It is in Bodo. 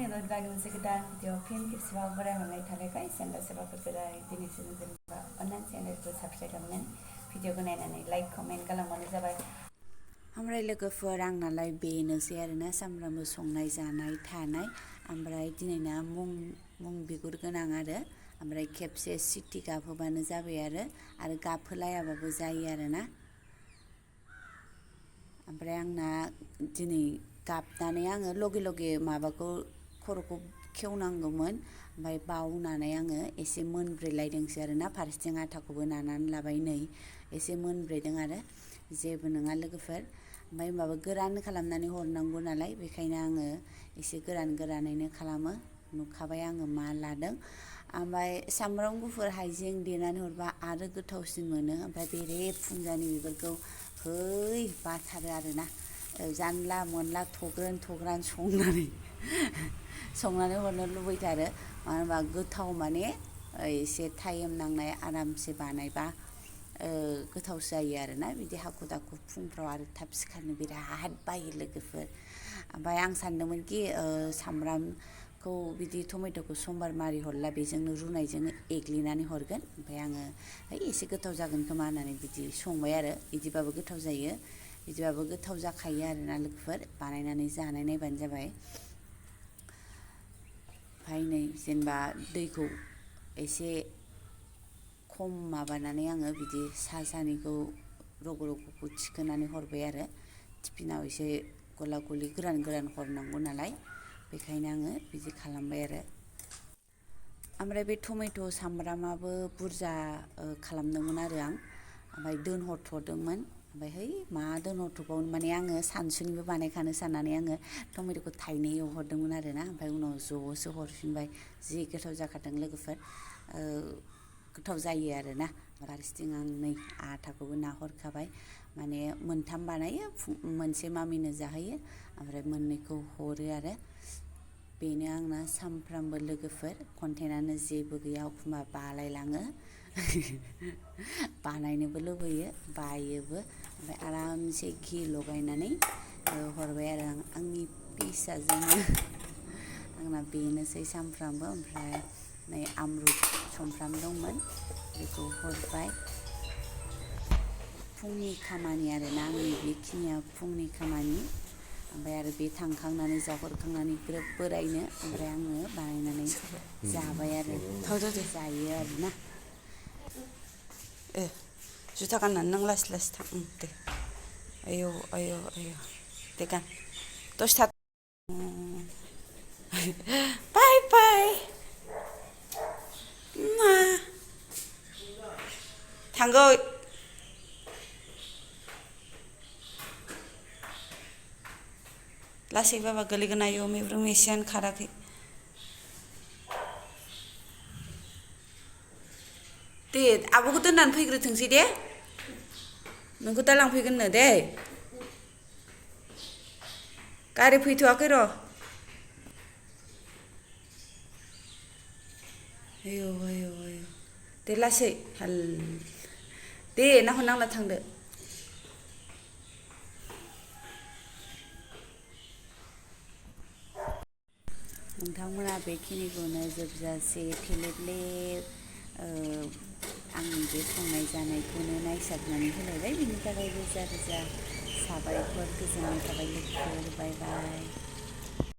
उनाव गारि मोनसे गोदान भिडिअ फिन खेबसेबाव बोराय मोननाय थालायबाय जेनेबा सोरबाफोर बोराय दिनैसो जेनेबा अननानै चेनेलखौ साबस्क्राइब खालामनानै भिडिअखौ नायनानै लाइक कमेन्ट खालामबानो जाबाय। ओमफ्राय लोगोफोर आंनालाय बेनोसै आरोना सामफ्रामबो संनाय जानाय थानाय ओमफ्राय दिनैना मुं बिगुर गोनां आरो ओमफ्राय खेबसे सिटि गाबहोबानो जाबाय आरो गाबहोलायाबाबो जायो आरोना। ओमफ्राय आंना दिनै गाबनानै आङो लगे लगे माबाखौ खर'खौ खेवनांगौमोन ओमफ्राय बावनानै आङो एसे मोनब्रेलायदोंसो आरोना फारसेथिं आथाखौबो नानानै लाबाय नै एसे मोनब्रेदों आरो जेबो नङा लोगोफोर। ओमफ्राय होमबाबो गोरान खालामनानै हरनांगौ नालाय बेखायनो आङो एसे गोरानैनो खालामो। नुखाबाय आङो मा लादों। ओमफ्राय सामब्राम गुफुर हाइजें देनानै हरबा आरो गोथावसिन मोनो। ओमफ्राय बेरे फुंजानि बेफोरखौ है बाथारो आरोना जानला मोनला थग्रोन संनानै हरनो लुबैथारो। मानो होनबा गोथाव माने एसे टाइम नांनाय आरामसे बानायबा गोथावसो जायो आरोना बिदि हाखु दाखु फुंफ्राव आरो थाब सिखारनो बिराद बायो लोगोफोर। ओमफ्राय आं सानदोंमोनखि सामब्रामखौ बिदि टमेट'खौ समबार मारि हरला बेजोंनो रुनायजोंनो एग्लिनानै हरगोन ओमफ्राय आङो एसे गोथाव जागोन खोमा होननानै बिदि संबाय आरो बिदिबाबो गोथाव जायो बिदिबाबो गोथाव जाखायो आरोना लोगोफोर बानायनानै जानाय नायबानो जाबाय। ओमफ्राय नै जेनेबा दैखौ एसे खम माबानानै आङो बिदि सानिखौ रग'खौ थिखोनानै हरबाय आरो टिफिनाव एसे गला गलि गोरान हरनांगौ नालाय बेखायनो आङो बिदि खालामबाय आरो। ओमफ्राय बे टमेट' सामब्रामाबो बुरजा खालामदोंमोन आरो आं ओमफ्राय दोनहरथ'दोंमोन ओमफ्राय है मा दोनहरथ'बावनो माने आङो सानसुनिबो बानायखानो साननानै आङो टमेट'खौ थाइनै एवहरदोंमोन आरोना ओमफ्राय उनाव ज'सो हरफिनबाय जि गोथाव जाखादों लोगोफोर। गोथाव जायो आरोना फारसेथिं आं नै आटाखौबो नाहरखाबाय माने मोनथाम बानायो मोनसे मामिनो जाहोयो ओमफ्राय मोननैखौ हरो आरो बेनो आंना सामफ्रामबो लोगोफोर कन्टेन्टआनो जेबो गैया एखमबा बालायलाङो बानायनोबो लुबैयो बायोबो ओमफ्राय आरामसे घि लगायनानै हरबाय आरो आंनि फिसाजोनो। आंना बेनोसै सामफ्रामबो। ओमफ्राय नै आमरुद सुमफ्राम दंमोन बेखौ हरबाय। फुंनि खामानि आरोना आंनि बेखिनिया फुंनि खामानि। ओमफ्राय आरो बे थांखांनानै जाहरखांनानै ग्रोब बोरायनो ओमफ्राय आङो बानायनानै जाबाय आरो जायो आरोना। जुथा गाननानै नों लासै लासै थां दे आयौ दे गान दसे था बाय बाय थांगौ लासैबाबा गोलैगोन आयौ मेब्रुं मेसियानो खाराखै। दे आब'खौ दोननानै फैग्रोथोंसै दे नोंखौ दा लांफैगोननो दे गारि फैथ'वाखै र'। आयौ दे लासै दे नांला थांदो। नोंथांमोना बेखिनिखौनो जोबजासे थेलेबलेब आंनि बे संनाय जानायखौनो नायसाबनानै होलायबाय बिनि थाखाय रोजा रोजा साबायखर गोजोननाय थाबाय लोगोफोर बाय बाय।